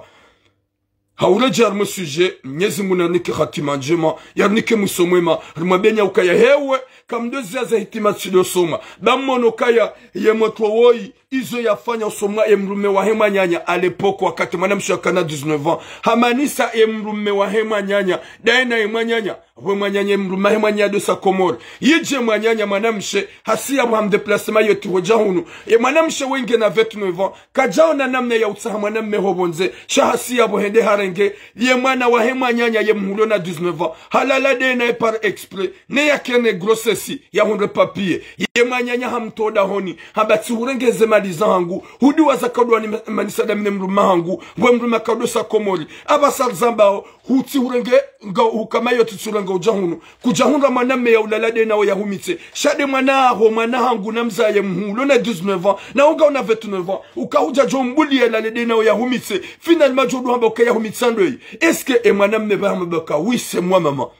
Hauredjeyi harimwa sujet, Mnyezi Mungu narinike hatima ndjema, yarinike mwiso mwema, rimwambe nyi ukaya hewe, kamdo ziya za hitima tsido soma. Ba mmono kaya, ye motro woyi, izo yafanya usomwa ye mdrume wahe mwananya, à l'époque wakati mwanamshe akana dix-neuf ans. Hamanisa ye mdrume wahe mwananya, daye na ye mwananya, we mwananya ye mdrume wahe mwananya ndo sa Komori. Yidje mwananya mwanamshe, hasiya pvo ham déplacement yoti hudja hunu. Ye mwanamshe wenge na vingt-neuf ans, kadjaona namna ya utsaha mwanamme ho pvondze, sha hasiya pvo hende harenge, ye mwana wahe mwananya ye mhulo na dix-neuf ans, halala nde naye par exprès, ne yakene grossesse, yahundre papier, ye mwananya hamtowa dahoni, hamba tsihurenge ze mali zahangu, hudi waza kadwa ni ma-, manisa damu ne mdrume hangu, we mdrume kado sa Komori, apvasa rizambao, hutsi hurenge, nga hukama yoti tsi hurenge udja hunu. Kudja hundra mwanamme ya ulala nde nawo yahumitse. Sha nde mwana haho, mwana hangu namzaye mhulo na dix-neuf ans. Na unga una vingt-neuf ans. Uka hudja djo mbuli yalale nde nawo yahumitse. Finalement djo ndo hamba uka yahumitsa ndoyi. Est-ce que ye mwanamme pvahamba uka oui, c'est moi, maman.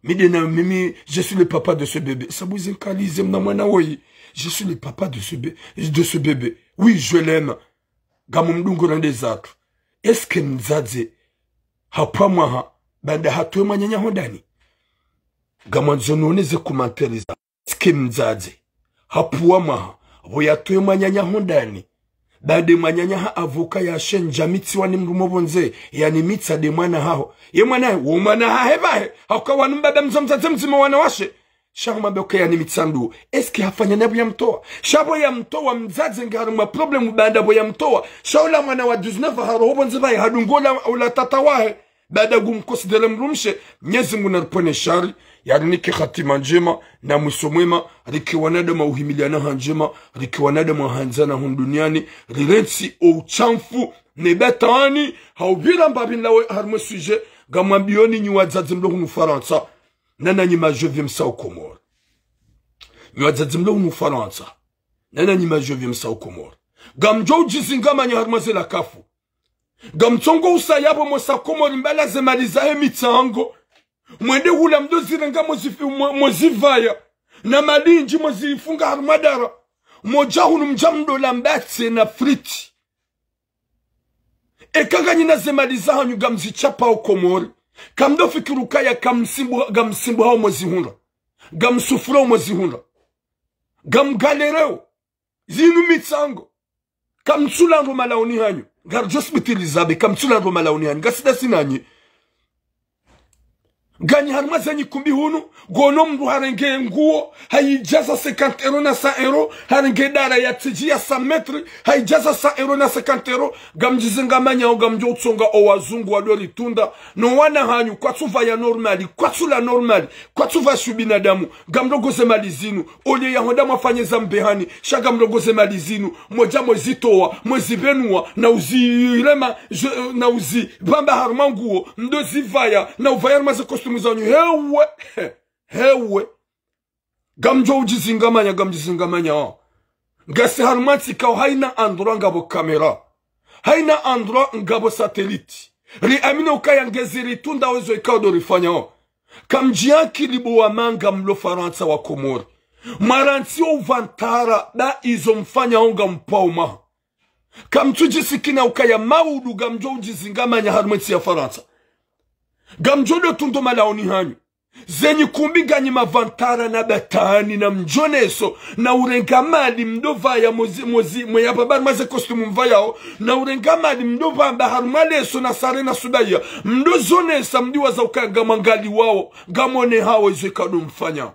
Mi nde na mimi, je suis le papa de ce bébé. Sabu zinkalize mna mwana woyi. Je suis le papa de ce bé-, de ce bébé. Oui, je l'aime. Ngamumdungo na nde zatru. Est-ce que mdzadze hapvwa mwaha, baanda hatowe mwananya ho ndani? Ngamwandzo none ze commentaires za. Est-ce que mdzadze hapvwa mwaha, pvo yatowe mwananya ho ndani, baanda mwananya ha avocat yashe ndjamitsiwa ni mdrume pvondze, yanimitsa nde mwana haho. Ye mwana, wo mwana hahe pvahe, hauka wanu mbaba mza mdzadze mdzima wana washe. Sha humwambe uka yanimitsa ndu. Est-ce que hafanya napvo yamtowa? Sha pvo yamtowa mdzadze nge harimwa problème baanda pvo yamtowa. Sha ula mwana wa dix-neuf haroho pvondze pvahe hadungo ula, ula tata wahe. Baada ngu mconsidérer mdrumshe, Mnyezi Mungu naripvwene shari, yarinike hatima ndjema, na mwiso mwema, rike wanadamu wa uhimiliana ha ndjema, rike wanadamu wa handzana hunu duniani, rirentsi o ushamfu, ne batwani, ha upvira mbapvi nlawe harimwa e sujet, ngamwambiyoni nyi wadzadze mlo hunu Farantsa, na nanyi ma jeunes vieux msao Komori. Nyi wadzadze mlo hunu Farantsa, na nanyi ma jeunes vieux msao Komori. Ngamdjo udjizingamanya harimwa ze lakafu. Ngamtsongo usaya pvo mwesa Komori mbala ze mali zahe mitsango. Mwende hula mdo zirenga mwezifi-, mwe-, mwezivaya. Na mali ndji mwezifunga harimwa dara. Mwodja hunu mdja mdo la mbatse na friti. Eka nganyina ze mali zahanyu ngamzichapao Komori. Kamdo fikiri ukaya kamsimbu, ngamsimbuhao mwezihundra. Ngamsufurao mwezihundra. Ngamgalereo. Zinu mitsango. Kamtsula ndro malaoni hanyu. Ngaridjo sibitiliza be, kamtsula ndro malaoni hanyu. Ngasida sinanyi. Nganyi harimwa zenyi kumbi hunu, ngono mdru harenge nguo, hayidjaza cinquante euros na cent euros, harenge dara ya tsidji ya cent mètres, hayidjaza cent euros na cinquante euros, ngamdjizingamanyao, ngamdjo utsonga o wazungu wado ritunda, no wana hanyu, kwatsuvaya normal, kwatsula normal, kwatsuvaya shu binadamu, ngamrongoze mali zinu, olio ya honda mwafanye za mbehani, sha ngamrongoze mali zinu, mwodja mwezitowa, mwezipvenua, na uzirema, je-, na uzipvamba harimwa nguo, mdo zivaya, na uvaya harimwa ze costume zanyu, hewe, hewe. Ngamdjo udjizingamanya, ngamdjizingamanya, oh. Ngasi harimwa ntsi ikao haina endroit ngapvo caméra. Haina endroit ngapvo satellite. Riamini ukaya ngezi ritunda wezo ikao ndo rifanyao. Kamdjiakili bo wamanga mlo Farantsa wa Komori. Mwarantsi o uvantara ba izo mfanyao ngampvao maha. Kamtsudjisikina ukaya maudu ngamdjo udjizingamanya harimwa entsi ya Farantsa. Ngamdjo ndo tundo malaoni hanyu. Zenyi kumbi nganyi mavantara na batwani na mdjoneso na urenga mali mdo vaya mozi, mozi, mweyapvamba harimwa ze costume mvayao, na urenga mali mdo pvamba harimwa leso na sare na sudaya, mdo zonesa mdiwaza ukaya ngamwangaliwao, ngamwonehao izo ikao ndo mfanya.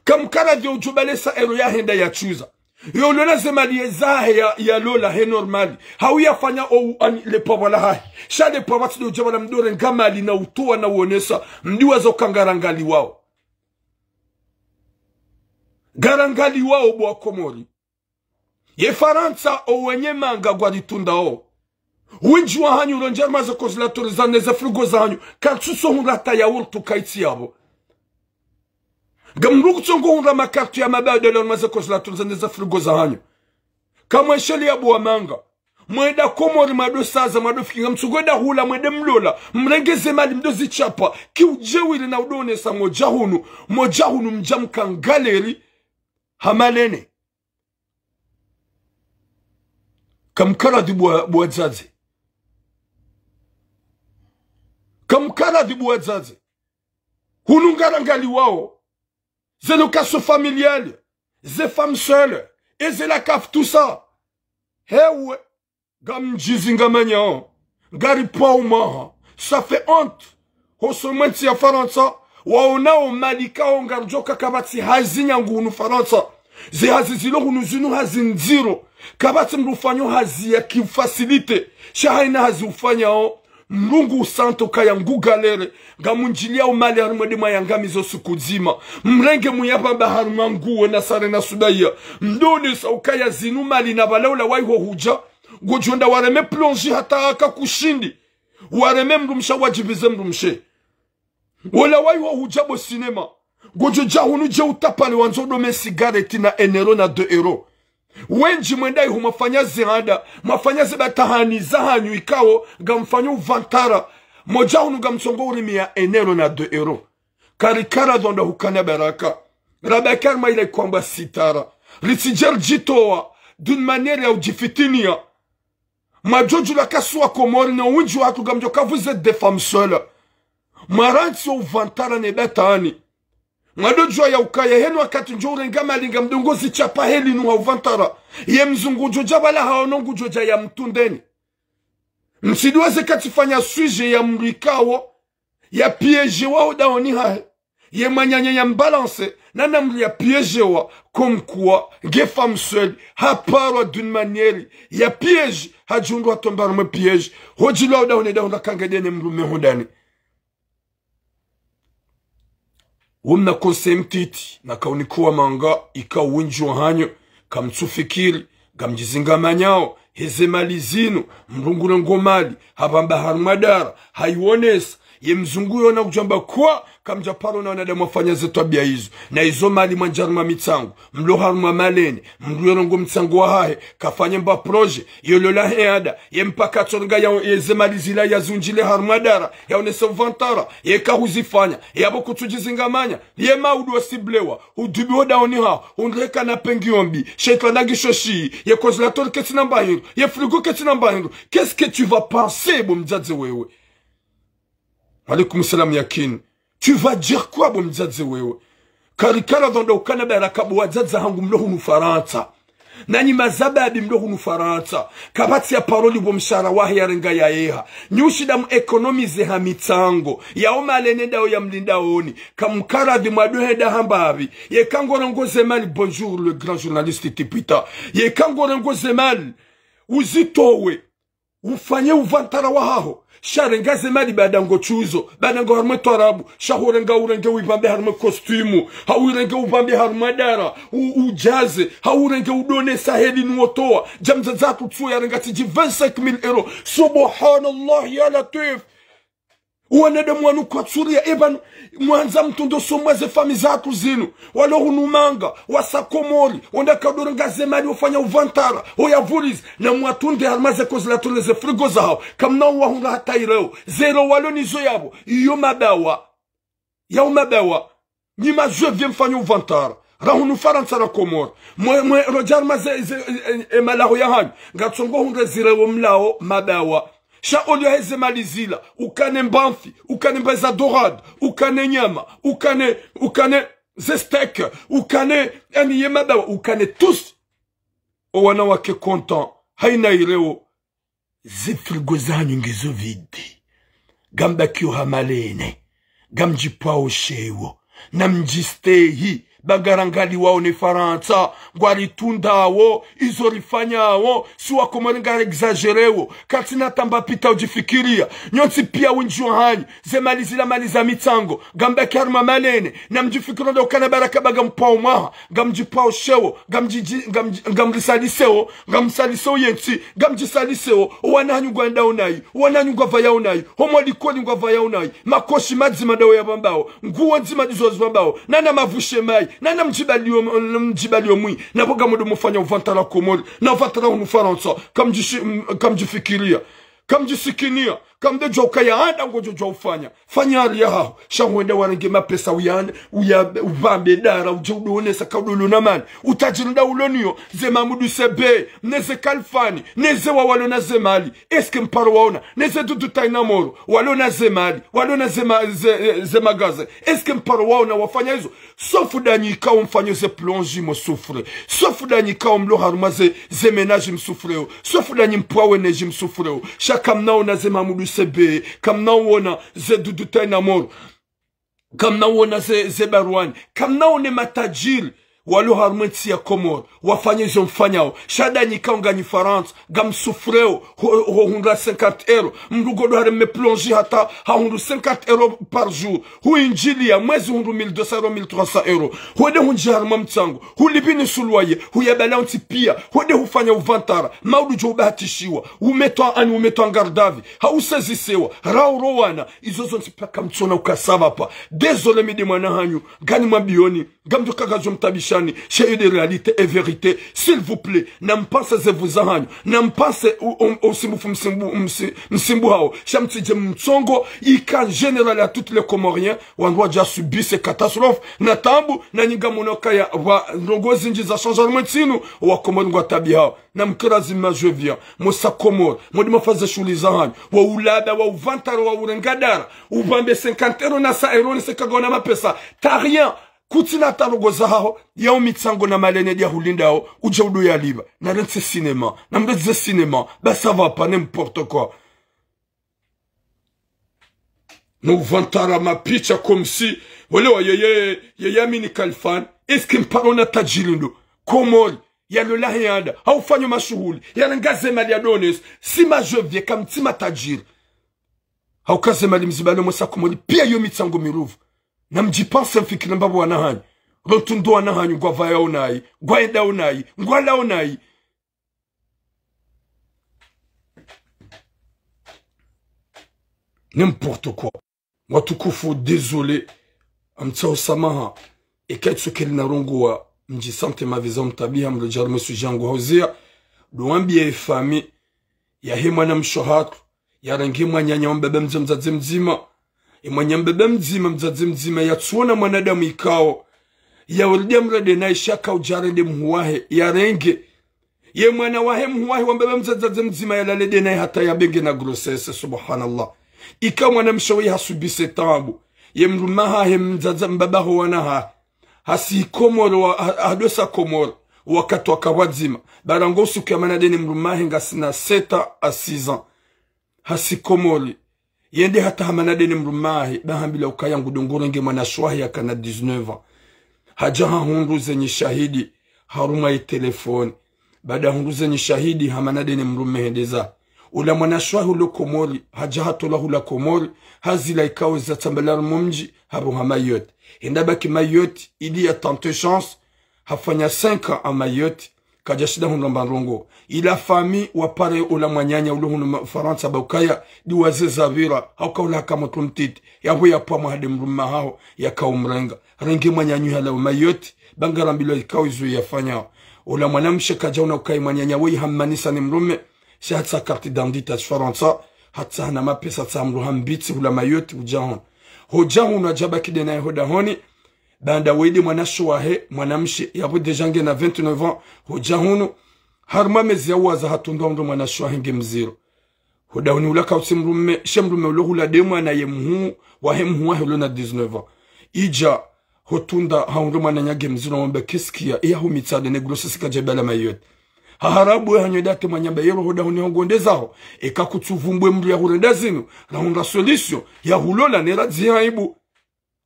Kamkaradhi yo udjo balesa ero yahenda yatshuza. Yo lola ze mali ye zahe ya, ya lola he normal. Hau yafanya o, ani, le pvapvwa lahahe. Sha le pvapvwa tsi ndo udja pvala mdo renga mali na utowa na uonesa. Mdiwaza uka ngarangaliwao. Ngarangaliwao bo wa Komori. Ye Farantsa o wenye manga ngwaritundao. Windji wahanyu uronja harimwa ze congélateur zanyu ne ze frigo zahanyu. Kantsuso hundra hata yaourt ukaitsi yapvo. Ngamdru kutsongo hundra makarto ya mabaya de leo harimwa ze congélateur zanyu ne ze frigo zahanyu. Kamwesheli ya bo wamanga. Mwenda Komori mwado saza, mwado fikiri, ngamtsongo enda hula, mwende mlola, mrenge ze mali mdo zichapva, ki udjewiri na udonesa mwodja hunu, mwodja hunu mdja mka ngaleri, ha malene. Kamkaradhi bo wa, bo wadzadze. Kamkaradhi bo wadzadze. Hunu ngarangaliwao. Ze location familiale. Ze femmes seules. E ze la CAF, tout ça. Hewe. Ngamdjizingamanyao. Ngaripvao maha. Ça fait honte. Hosoni mwe ntsi ya Farantsa. Waonao mali ikao ngaridjo ka kapvatsi hazi nyangu hunu Farantsa. Ze hazi zilo hunu zinu hazi ndziro. Kapvatsi mdru ufanyao hazi ya ki facilité. Sha haina hazi ufanyao. Mlungu usanto kaya ngu galère. Ngamundjiliao mali harimwa de mwayangamizo suku dzima. Mrenge muyapvamba harimwa nguo na sare na sudaya. Mdonesa ukaya zinu mali na pvala ola waiho hudja. Ngodjo enda wareme plongée hata aka kushindi. Wareme mdrumshe wadjibize mdrumshe. Ola waiho hudja bo cinéma. Ngodjo dja hunu dje utapvale wandzo udome cigarette na un euro na deux euros. Wendji mwenda iho mwafanya zihanda, mwafanya ze batwani zahanyu ikao, ngamfanyao uvantara. Mwodja hunu ngamtsongo urimiya un euro na deux euros. Karikaradhi wandru hukana baraka. Rabaki harimwa ila ikwambwa sitara. Ritsidje ridjitowa, d'une manière ya udjifitiniya. Mwadjo djula kasi wa Komori no windji wahatru ngamdjo ka vous êtes des femmes seules. Mwarantsi o uvantara ne batwani. Mwado djuwa ya ukaya henu wakati ndjo urenga mali ngamdongo zichapva heli nu ha uvantara. Ye mzungu udjo dja pvala haono ngudjo dja ya mtundeni. Mtsiduwaze katsifanya sujet ya mrikao, ya piégé wao daoni hahe. Ye mwananya ya mbalance, nana mdru ya piégewa, comme quoi, nge femme seule, haparwa d'une manière ya piège, hadjihundru hatomba harumwa piège, hodjilwa uda hune da hunda kange dene mdrume hundani. Wumna conseil mtiti, nakaunikuwa manga, ika wendji wahanyu, kamtsufikiri, ngamdjizingamanyao, heze mali zinu, mdru ngurengo mali, hapvamba harumwa dara, hayiwonesa, ye mzungu yona kudjamba kuwa, kamdjaparo na wanadamu wafanya ze twabiya izo. Na izo mali mwandja harumwa mitsango, mlo harumwa malene, mdru yorengo mtsango wahahe, kafanye mba projet, yolola he ada, ye mpaka tsorenga ya, ye ze mali zila yazundjile harumwa dara, yaonese uvantara, yeka huzifanya, yapvo kutsudjizingamanya, ye maudu wasiblewa, udubi wo daoni ha, undreka na pengi yombi, shetwa na gisho shi, ye congélateur ketsi na mba hindru, ye frigo ketsi na mba hindru. Qu'est-ce que tu vas penser, bo mdzadze wewe? Wa alaykum salam Yakin. Tu vas dire quoi, bo mdzadze wewe? Karikara dhonda ukana baraka bo wadzadze hangu mlo hunu Farantsa. Nanyi mazababi mlo hunu Farantsa. Kapvatsi ya paroli bo mshahara wahe yarenga yayeha. Nyi ushinda mu économiser ha mitsango. Yao malene dao ya mlindaoni. Kamkaradhi mwadohe da hambapvi. Yeka ngorengo ze mali, bonjour le grand journaliste Tipita. Yeka ngorengo ze mali, uzitowe. Ufanye uvantara wahaho. Sha renga ze mali baada ngo tsuzo, baada ngo harumwe twarabu, sha hurenga urenge uipvambe harumwe costume, hau urenge upvambe harumwe dara, u-, udjaze, hau urenge udonesa heli nuotowa. Dja mdzadze hatru tsuo yarenga tsidji vingt-cinq mille euros. Subhanallah ya Latwif. Wanadamu wanu kwatsuria, epvanu, mwandza mtsundo somwa ze famiyi zahatru zinu. Walo hunu manga, wasa Komori, wonda kadorenga ze mali wafanya uvantara, oyavurizi, na mwatunde harumwa ze congélateur ne ze frigo zahao, kamna uwahundra hata ireo, zero walo nizo yapvo, iyo mabawa. Yao mabawa. Nyi ma jeux vieux mfanya uvantara. Ra hunu Farantsa ra Komori. Mwe, mwe, rodja harumwa ze, ze, e, e, e, malaho yahanyu. Ngatsongo hundre zireo mlao mabawa. Sha olio heze mali zila. Ukane mbamfi. Ukane mba za dorade. Ukane nyama. Ukane, ukane ze steak. Ukane, yani ye mabawa. Ukane tous. O wanawake content. Haina ireo. Ze frigo zanyu ngizo vide. Ngambakiyo ha malene. Ngamdjipvao sheo. Namdjistehi. Ba ngarangaliwao ne Farantsa. Ngwaritundawo. Izo rifanyao. Si wakomori ngari exagéréo. Katsina tamba pita udjifikiria. Nyontsi pia wendji wahanyu. Ze mali zila mali za mitsango. Ngambaki harumwa malene. Namdjifikiri ndo ukana baraka ba ngamdjipvao mwaha. Ngamdjipvao sheo. Ngamdji-, ngamdji-, ngamrisaliseo. Ngamsaliseo yentsi. Ngamdjisaliseo. Owana hanyu ngwendao nayi. Owana hanyu ngwavayao nayi. Ho mwalikoli ngwavayao nayi. Makoshi madzima ndawo yapvambao. Nguo ndzima ndizo zipvambao. Nana mavushe mayi. Nana mdjibaliyo, mdjibaliyo mwi. Napvo ngamdo mufanya uvantara Komori. Na uvantara hunu Farantsa. Kamdjishi-, m-, kamdjifikiria. Kamdjisikinia. Kamdedjua ukaya handa ngodjodjua ufanya. Fanya hari yahaho. Sha hwenda warenge mapesa uyane, uya, upvambe dara, udje udonesa ka udolo na mali. Utadjiri nda ulo niyo, ze Mamudu Sebe, ne ze Kalfani, ne ze wa walo na ze mali. Est-ce que mparo waona, ne ze Dudu Taina Moro, walo na ze mali, walo na ze ma-, ze, ze magasin. Est-ce que mparo waona wafanya izo? Sauf danyi ikao mfanyo ze plonge mo souffre. Sauf danyi ikao mlo harumwa ze, ze ménage msouffreo. Sauf danyi mpvwa weneji msouffreo. Sha kamnaona ze Mamudu Sebe. Kamnaona ze Dudu Taina Moro. Kamnaona ze, ze Barwani. Kamnaone matajiri. Walo harumwa entsi ya Komori. Wafanye zo mfanyao. Sha danyi ikao nganyi Farantsa. Ngamsouffreo, ho, ho hundra cinquante euros. Mdru ngodo hareme plonge hata, ha hundru cinquante euros par jour. Huindjiliya, mwezi hundru mille deux cents euros, mille trois cents euros. Hwende hundji harumwa mtsango. Hulipvi ni suluwaye, huyabala ontsi pia. Hwende hufanya uvantara. Maudu djo ubahatishiwa. Umetwa ani, umetwa en garde à vue. Ha usezisewa. Rao rowana. Izo zontsi paka mtsona ukasavapva. Désolé mi nde mwana hanyu. Ngani mwambioni. Ngamdjo kakazo mtabishani, sha iyo nde réalité et vérité. S'il vous plaît, nampanse ze vuza hanyu, nampanse u, u, usimbufu msimbu, msi-, msimbuhao, sha mtsidje mtsongo, ika général à tous les Comoriens, wandru wadja subir ces catastrophes, na taabu, nanyi ngamwono ukaya, wa, ndrongoo zindji za changer harumwa entsi inu, wa Komori ngwataabihao. Namkiri zima je viens, mwasa Komori, mwende mwafanye ze shughuli za hanyu, wa ulada, wa uvantara, wa urenga dara, upvambe cinquante euros na cent euros, ne seka ngwona mapesa, t'as rien. Kutsina hata ndrongoo zahaho, yao mitsango na malene ndiya hulindao, udje udo yalipva. Narentse cinéma, namrentse cinéma, ba ça va pas, n'importe quoi. No uvantara mapicha comme si, Wale wa yeye, yeye Amine Khalfan, est-ce que mparo na tajiri ndo Komori, yalola heyanda, haufanyo mashuhuli, yarangaze mali ya donesa, si ma je viens, kamtsi matajiri. Haukaze mali mzibalo mwesa Komori, pia yo mitsango miruvu. Na mdjipanse mfikiri mbapvo wana hanyu. Rotundo wana hanyu, ngwavayao nayi, ngwaendao nayi, ngwalao nayi. N'importe quoi. Watukufu, désolé. Amtsaho samaha. Eka itsoke lina rongowa, mdjisante maviza mtabiha, mlodjari mwesu djangu hauzia. Ndo wambiye efami yahe mwanamshe hatru, yarenge mwananya wa mbaba mdzima, mdzadze mdzima. E mwananya mbaba mdzima, mdzadze mdzima, yatsuona mwanadamu ikao. Yauridi amrende naye sha kaudjarende mhuu wahe, yarenge. Ye mwana wahe mhuu wahe wa mbaba mdzadze mdzima yalale nde naye hata yabenge na grossesse, subhanallah. Ika mwanamshe waye hasubise taabu. Ye mdrume hahe mdzadze mbaba ho wana ha. Hasi Komoro wa, ha, hadosa Komoro. Wakati waka pvwadzima. Ba rangu usiku yamanana nde ne mdrume hahe ngasina sept à six ans. Hasi Komori. Yende hata hamanana nde ne mdrume hahe, ba hambilwa ukaya ngudjo urenge mwanamshe wahe yakana dix-neuf ans. Hadja hahundru ze nyishahidi, harumwa ye telefoni. Baada hundru ze nyishahidi, hamanana nde ne mdrume hendeza. Ula mwanamshe wahe ulo Komori, hadja hatolwa hula Komori, hazila ikao za tsambala harumwa mdji, hapvo ha Mayotte. Hende habaki Mayotte, ili ya tenter chance, hafanya cinq ans à Mayotte, kadjashinda hundra mba ndrongo. Ila fami wapare ula mwananya ulo hunu ma-, Farantsa ba ukaya, ndi waze zapvira, hauka ula haka mutru mtiti, yapvo yapvwa mwa hade mdrume haho, yaka umrenga. Renge mwananyaho halawe Mayotte, ba ngarambilwa ikao izo yafanya. Ula mwanamshe kadjaona ukaya mwananya waye hammanisa ne mdrume, sha hatsaha carte d'identité ya Farantsa, hatsaha na mapesa, hatsaha mdru hambitsi hula Mayotte, hudja hunu. Hodja hunu hadja habaki nde naye ho dahoni, baanda waye nde mwanamshe wahe, mwanamshe, yapvo déjà ngena vingt-neuf ans, hodja hunu, harumwa mezi ya uwaza hatundwa hundru mwanamshe wahe nge mdziro. Ho dahoni ula kautsi mdrume, she mdrume ulo hula nde mwana ye mhuu, wahe mhuu wahe ulo na dix-neuf ans. Idja, hotunda, hahundru mwananya nge mdziro wamba kesikia, iya humitsa nde ne grossesse kadjabala Mayotte. Haharabu we hanyo date mwananya mba yero ho dahoni hongo ndezaho, eka kutsuvumbwe mdru ya hurenda zinu, rahundra solution, ya hulola ne radzi aibu.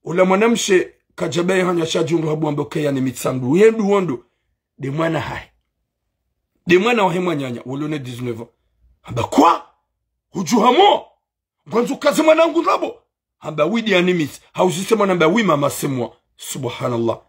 Ula mwanamshe kadjabaye hanya sha djundru habu wamba ukaya ne mitsandu. Uye ndu wondo. Nde mwana hahe. Nde mwana wahe mwananya. Wolo ne dix-neuf ans. Hamba kwa? Hudjuha mo? Ngwandzo ukaze mwanangu ndrabo? Hamba oui, nde ani mitsi. Hauzise mwana hamba oui maman, c'est moi. Subhanallah.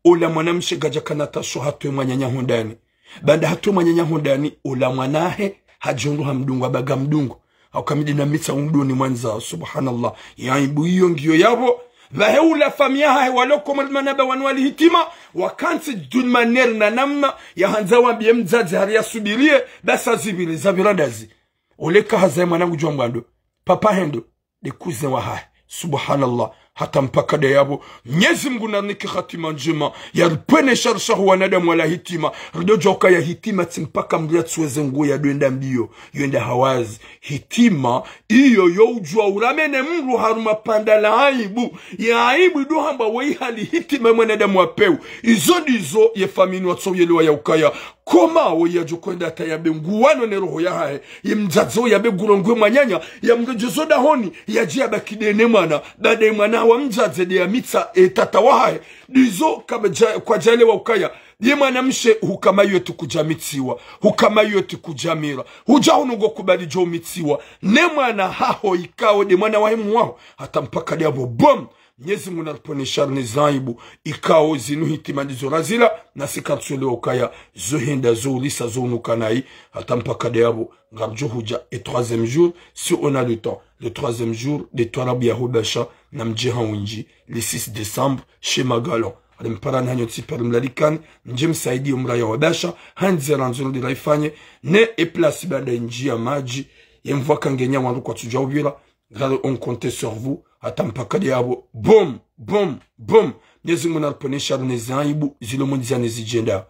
Ula mwanamshe kadjakana tasho hatowe mwananya ho ndani. Baanda hatowe mwananya ho ndani, ula mwana hahe, hadjondro hamdungu, hamba ngamdungu. Hauka mi nde na mitsa undoni mwandzao, subhanallah. Ye aibu iyo ngiyo yapvo. Pvahe ula famiyi yahahe walo Komori mana ba wanu wali hitima, wakantsi d'une manière na namna, yahandza wambiye mdzadze hari yasubiriye, basi zipvire, zapvira ndazi. Ole ka hazaye mwanangu djuwa mbwando. Papa hendo. Nde cousin wahahe. Subhanallah. Hata mpaka nde yapvo. Mnyezi Mngu narinike hatima ndjema. Yaripvwene sha ri sha ho wanadamu wala hitima. Ridjo djuwa ukaya hitima tsi mpaka mdru yatsuweze nguo yadjo enda mbiyo. Yo enda hawazi. Hitima, iyo yo udjuwa uramene mdru harumwa panda la aibu. Ye aibu ndo hamba wo ihali hitima mwanadamu wa pewu. Izo ndizo ye famiyi ni watso yelewa ya ukaya. Koma wo yadjo hwenda hata yabe nguwano ne roho yahahe. Ye mdzadze wo yabe ngurongowe mwananya, yamredjeze dahoni, yadje yabaki nde ne mwana, baada ye mwana wa mdzadze nde ya mitsa, e, tata wahahe. Ndizo kaba dja-, kwadjayelewa ukaya. Ye mwanamshe huka Mayotte kudja mitsiwa, huka Mayotte kudja mira, hudja hunu ngo kubali djo mitsiwa. Ne mwana haho ikao nde mwana wahe mhuu waho, hata mpaka nde yapvo, bom! Mnyezi Mngu naripvwene sha ri ne zaibu, ikao zinu hitima ndizo razila, nasi karitsuwelewa ukaya, zo henda, zo ulisa, zo unuka nayi, hata mpaka nde yapvo, ngaridjo hudja, e troisième jour, si on a le temps, le troisième jour, nde twarabu ya ho Basha, namdje ha windji, le six décembre, chez Magalan. Ari mparani hanyu tsi pari mlalikani, mdje msaidiye mraya wa Basha, handzi randzo ndi raifanye, ne e place baanda indji ya madji, ye mvua kangenya wandru kwatsudja upvira, Ngari on compte sur vous, hata mpaka nde yapvo. Boum, boum, boum. Mnyezi Mngu naripvwene sha ri ne zaibu, zilo mundzi ya ne zidjenda.